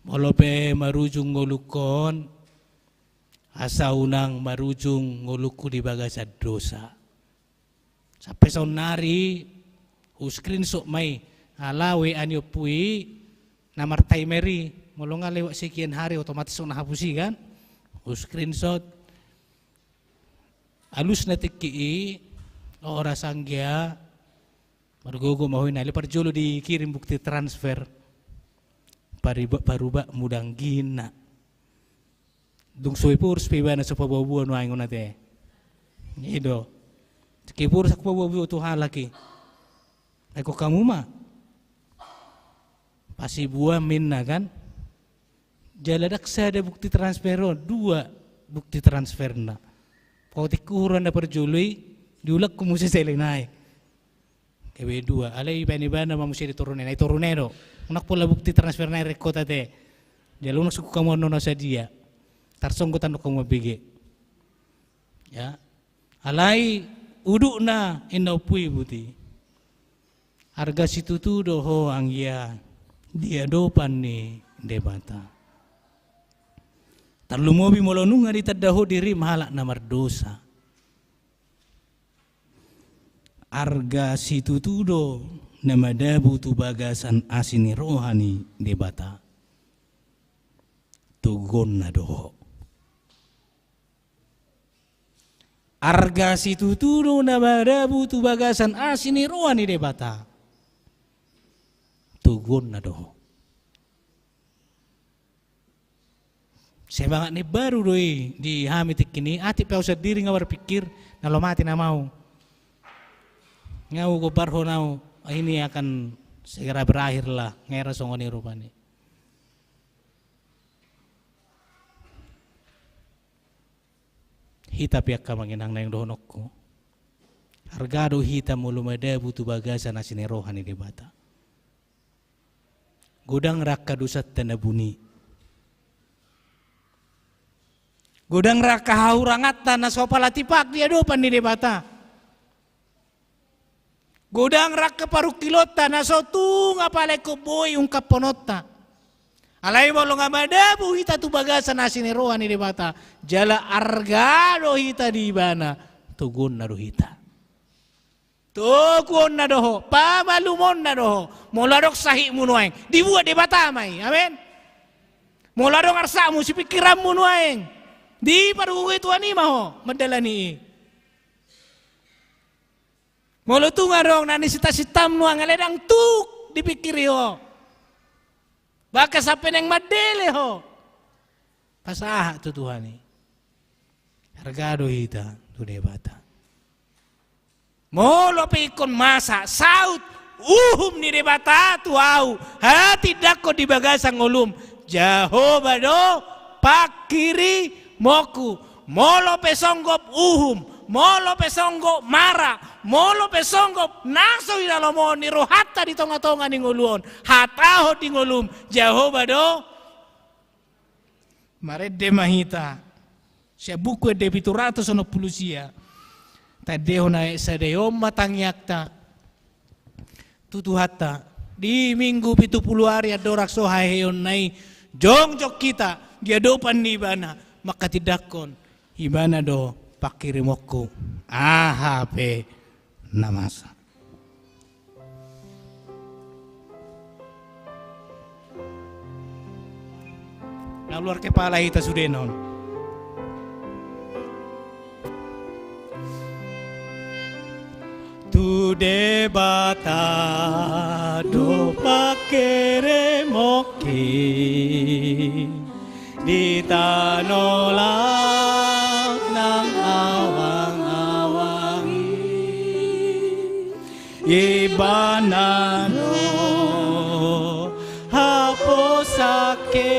molo pe marujung ngolungkon, asa unang marujung ngolungku di bagasan dosa. Sampe saonnari hu screenshot ma i, ala W A ni ompu i na martimer i, molo nga lewat sekian hari otomatis unang hapus i kan. Hu screenshot. Alusna tingki i, horas anggia, margogo ma ho inna, alai parjolo dikirim bukti transfer. Pariba-, parubakmu dangginna. Dung so Ephorus pe ibana so paboa-boa nuaeng on ate. I do. Tingki Ephorus angka paboa-boa tu halak i. Ai ingkon hamu ma pasibuam inna kan. Jala ndang sada bukti transfer on, dua bukti transferna. Paotik uhur na parjolo i, diulak ho muse sahali nai. Gabe dua, alai ibaen ibana ma muse di toru nai, nai toru nai do. Unang pola bukti transfer nai rengkot ate. Jala unang sungkun hamu annon na sadia. Tarsonggot annon hamu mambege. Ya. Alai udutna inna ompu i buti. Arga situtu do ho anggia di adopan ni Debata. Tarlumobi molo nunga ditanda ho dirim halak na mardosa. Arga situtu do na madabu tu bagasan asi ni roha ni Debata. Togonna do ho. Arga situtu do na madabu tu bagasan asi ni roha ni Debata. Togonna do ho. Semangat na imbaru do i di hami tingki i, atik pe ahu sandiri nga marpingkir, na laho mate nama ahu. Nga hugombarhon ahu, ini akan segera berakhir lah, nga hera songon i rupani. Hita pe angka amang inang naeng dohononku. Arga do hita molo madabu tu bagasan asi ni roha ni Debata. Godang ra angka dosanta na buni. Godang ra angka hahuranganta na so pala tipak di adopan ni Debata. Godang ra angka parungkilonta na so tung apala ingkon boi ungkaphononta. Alai molo nga madabu hita tu bagasan asi ni roha ni Debata, jala arga do hita di ibana, togonna do hita. Toguonna do ho, pamalumonna do ho. Molo adong sahitmu nuaeng, dibuat Debata ma i. Amen. Molo adong arsakmu, sipingkiranmu nuaeng, dipargogoi Tuhan i ma ho mandalani i. Molo tung adong na nisinta-sintam nuaeng, alai ndang tuk dipingkiri ho, bahkan sampe naeng mandele ho, Pasahat tu Tuhan i. Arga do hita tu Debata. Molo pe ingkon masa saut uhum ni Debata tu ahu, hatindangkon di bagasan ngolum, Jahowa do pangkirimonku. Molo pe songgop uhum, molo pe songgop mara, molo pe songgop na so hinalomohon ni rohanta di tongatonga ni ngolu on, hatahon di ngolum, Jahowa do. Marende ma hita sian Buku Ende pitu ratus onom pulu sia. Taendehon ayat sada i, on ma tangiangta tu Tuhanta di Minggu pitu pulu ari andorang so haheheonna i, jongjong hita di adopan ni Ibana mangkatindangkon, Ibana do pangkirimonku, aha pe na masa. Lalu arke pala hita sude non. Tu Debata do pangkirimonki. Di tano lang nang awang-awang i, Ibana do haposanki,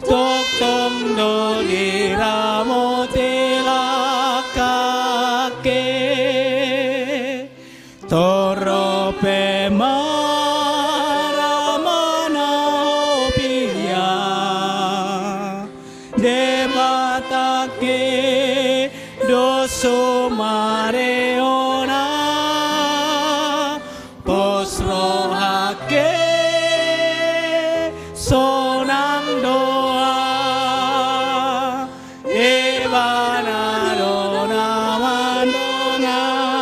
tongtong do diramoti langkangki. Torop pe ma ra manahopia, Debatangki do so marehona, pos rohangki sonang do au. Ibana do na mandongani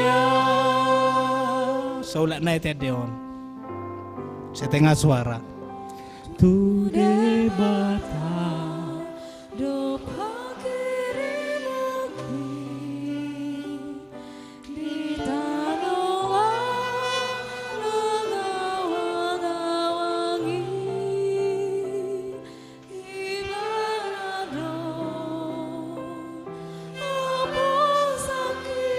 au. Saulak nai taendehon. Setengah suara. Tu Debata do pangkirimonki. Di tano lang nang awang-awang i, Ibana do haposanki,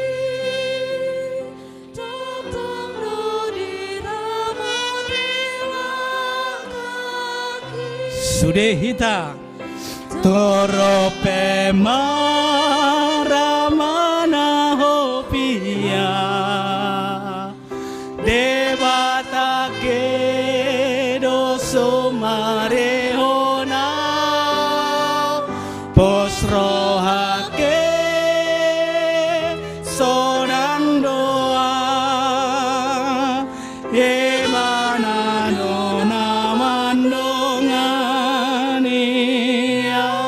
tongtong do diramoti langkangki. Sude hita. Torop pe ma ra manahopia, Debatangki do so marehona, pos rohangki sonang do au. Ibana do na mandongani au.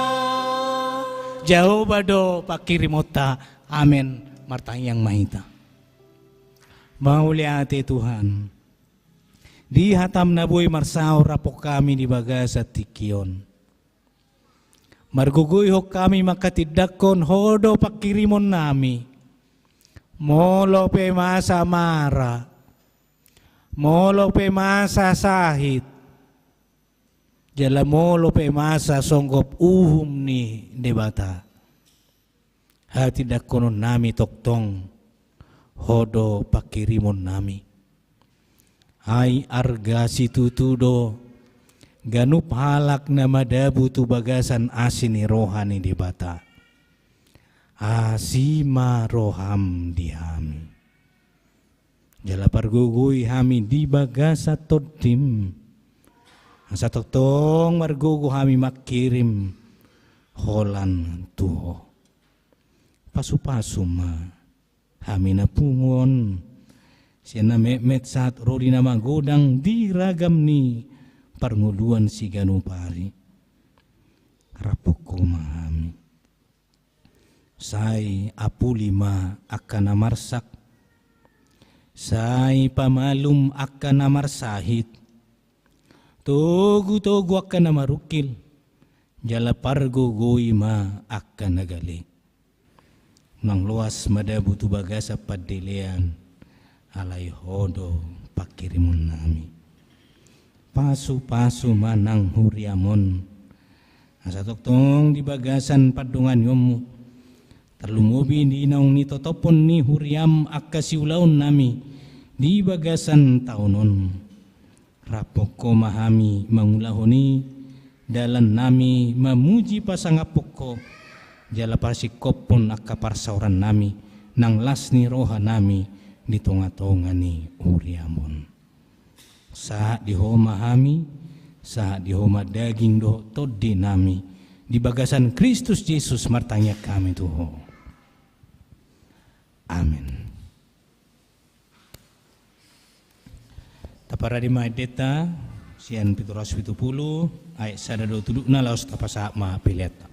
Jahowa do pangkirimonta. Amen. Martangiang ma hita. Mauliate Tuhan. Di hatam na boi marsaor rap hami di bagasan tingki on. Margogoihon hami mangkatindangkon Ho do pangkirimonnami. Molo pe masa mara, molo pe masa sahit, jala molo pe masa songgop uhum ni Debata, hatindangkononnami tongtong Ho do pangkirimonnami. Ai arga situtu do ganup halak na madabu tu bagasan asi ni roha ni Debata. Asi ma roham di hami. Jala pargogoi hami di bagasan tondim. Asa tongtong margogo hami mangkirim holan tu Ho. Pasupasu ma hami na pungu on, sian na metmet sahat ro di na magodang di ragam ni parngoluan siganup ari. Raphon Ho ma hami. Sai apuli ma angka na marsak. Sai pamalum angka na marsahit. Togutogu angka na marungkil. Jala pargogoi ma angka na gale. Unang loas madabu tu bagasan pandelean, alai Ho do pangkirimonnami. Pasu-pasu ma nang huriam on, asa tongtong di bagasan pandonganionmu, tarlumobi di naung nitotophon ni huriam angka siulaonnami di bagasan taon on. Raphon Ho ma hami mangulahon i, dalannami mamuji pasangaphon Ho, jala pasingkophon angka parsaorannami nang las ni rohanami di tonga-tonga ni huriam on. Sahat di Ho ma hami, sahat di Ho ma daging dohot tondinami. Di bagasan Kristus Jesus martangiang hami tu Ho. Amen. Taparade ma endenta sian pitu ratus pitu pulu, ayat sada dohot udutna, laos tapasahat ma peleanta.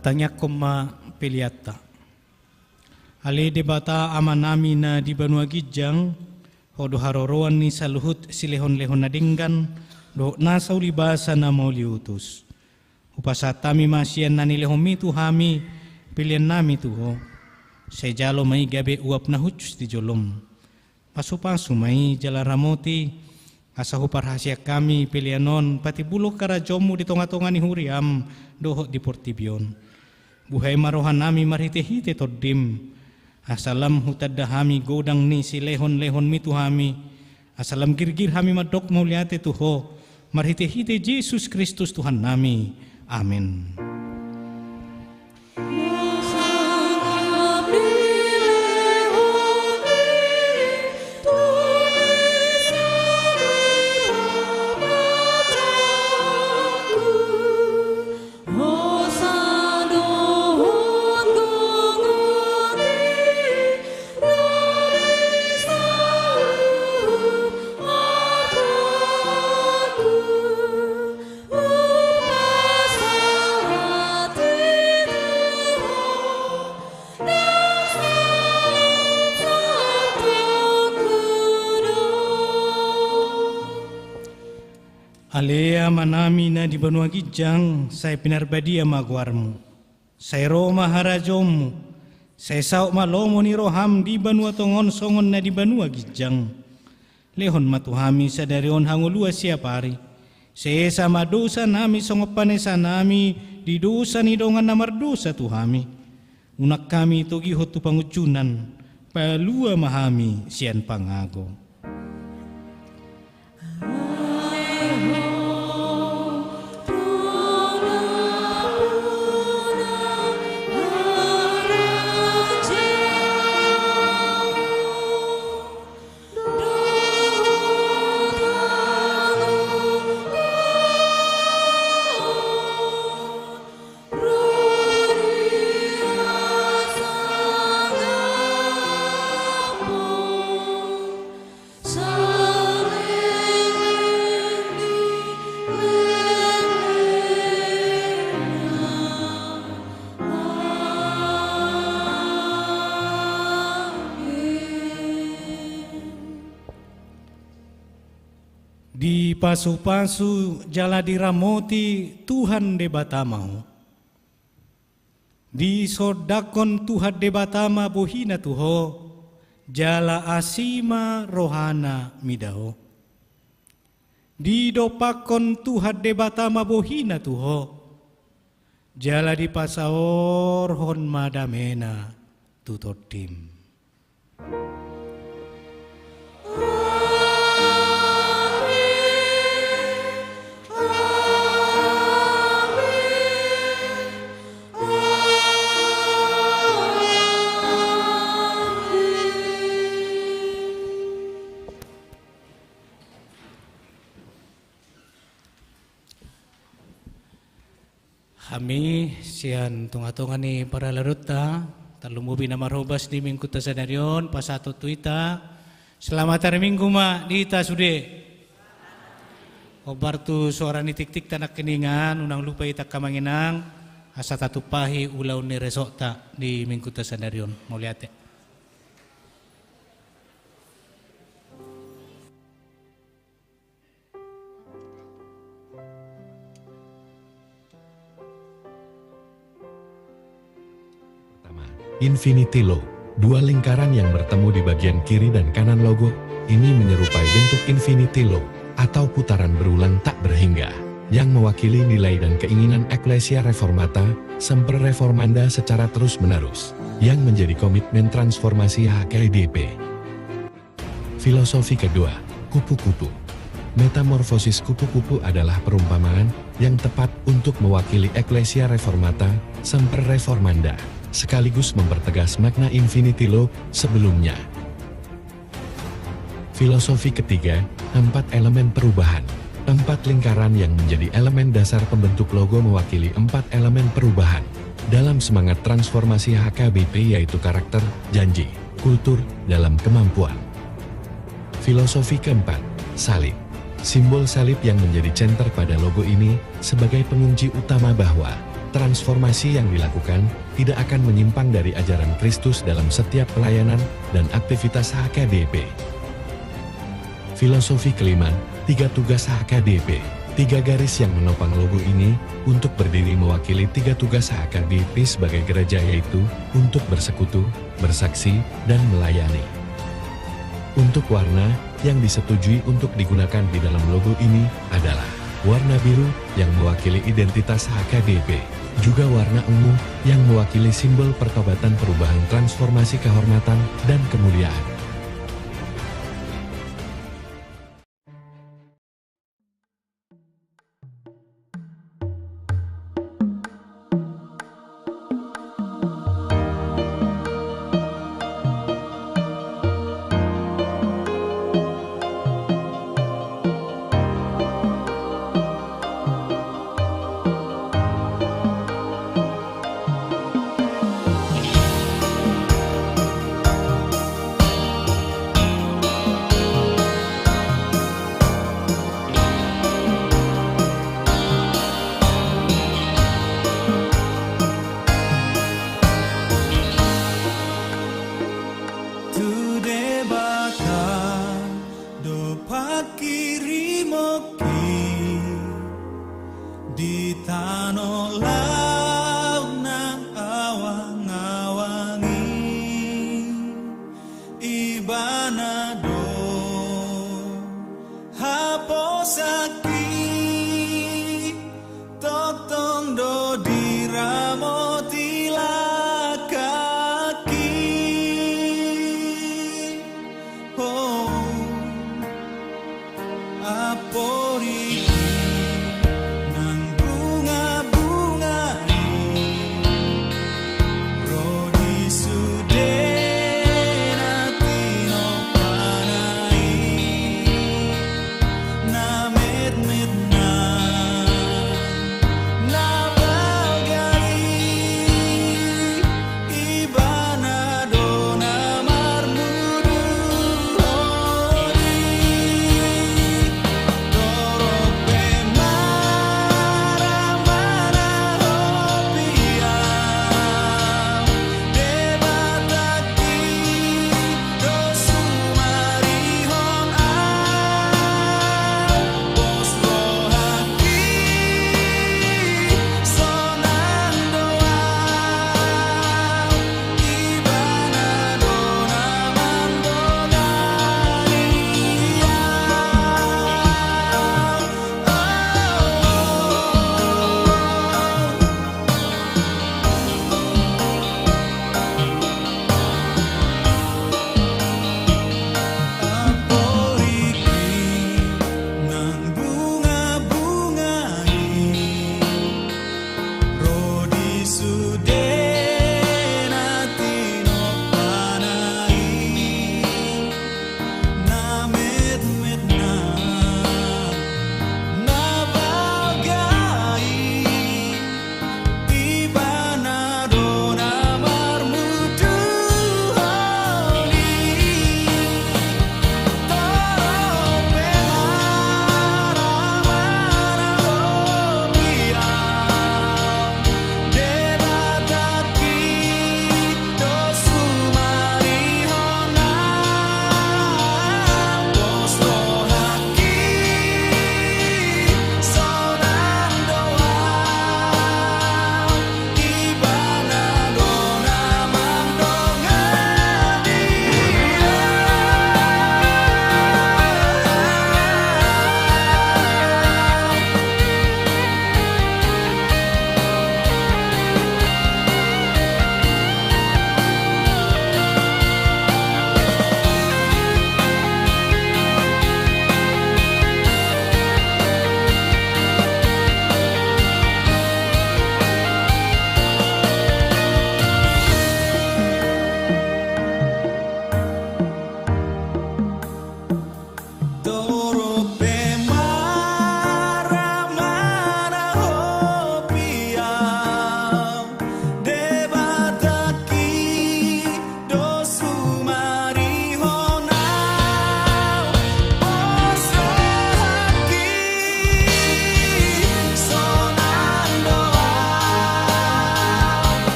Tangiangkon ma peleanta. Ale Debata Amanami na di banua ginjang, Ho do haroroan ni saluhut silehonlehon na denggan dohot nasa ulibasa na mauliutus. Hupasahat hami ma sian na nilehonMi tu hami peleannami tu Ho. Sai jalo ma i gabe uap na hushus di joloM. Pasupasu ma i jala ramoti, asa huparhaseang hami pelean on patimbulhon harajaonMu di tongatonga ni huriaM dohot di portibi on. Buhai ma rohanami marhitehite TondiM, asa lam hutanda hami godang ni silehonlehonMi tu hami, asa lam girgir hami mandok mauliate tu Ho, marhitehite Jesus Kristus Tuhannami. Amen. Ale Amanami na di banua ginjang, sai pinarbadia ma goarMu. Sai ro ma harajaonMu. Sai saut ma lomo ni rohaM di banua tonga on songon na di banua ginjang. Lehon ma tu hami sadari on hangoluan siapari. Sesa ma dosanami songon panesanami di dosa ni dongan na mardosa tu hami. Unang hami togihon tu pangunjunan, palua ma hami sian pangago. Dipasupasu jala diramoti Tuhan Debata ma ho. Disondangkon Tuhan Debata ma bohiNa tu ho, jala asi ma rohaNa mida ho. Didompakkon Tuhan Debata ma bohiNa tu ho, jala dipasaorhon ma dameNa tu tondim. Hami sian tongatonga ni paralaronta, tarlumobi na marhobas di Minggunta sadari on, pasahathon tu hita, selamat hari Minggu ma di hita sude. Hombar tu soara ni tiktikta nangkiningan, unang lupa hita angka amang inang, asa tatumpahi ulaon ni resortta di Minggunta sadari on. Mauliate. Pertama, Infinity Loop. Dua lingkaran yang bertemu di bagian kiri dan kanan logo ini menyerupai bentuk Infinity Loop atau putaran berulang tak berhingga, yang mewakili nilai dan keinginan Ecclesia Reformata, Semper Reformanda secara terus-menerus, yang menjadi komitmen transformasi H K B P. Filosofi kedua, kupu-kupu. Metamorfosis kupu-kupu adalah perumpamaan yang tepat untuk mewakili Ecclesia Reformata, Semper Reformanda, sekaligus mempertegas makna Infinity Loop sebelumnya. Filosofi ketiga, empat elemen perubahan. Empat lingkaran yang menjadi elemen dasar pembentuk logo mewakili empat elemen perubahan dalam semangat transformasi H K B P, yaitu karakter, janji, kultur, dalam kemampuan. Filosofi keempat, salib. Simbol salib yang menjadi center pada logo ini sebagai pengunci utama bahwa Transformasi yang dilakukan tidak akan menyimpang dari ajaran Kristus dalam setiap pelayanan dan aktivitas H K B P. Filosofi kelima, tiga tugas H K B P. Tiga garis yang menopang logo ini untuk berdiri mewakili tiga tugas H K B P sebagai gereja, yaitu untuk bersekutu, bersaksi, dan melayani. Untuk warna yang disetujui untuk digunakan di dalam logo ini adalah warna biru yang mewakili identitas H K B P, juga warna ungu yang mewakili simbol pertobatan, perubahan, transformasi, kehormatan, dan kemuliaan. Tu Debata do pangkirimon i di tano laut nang awang-awang i. Ibana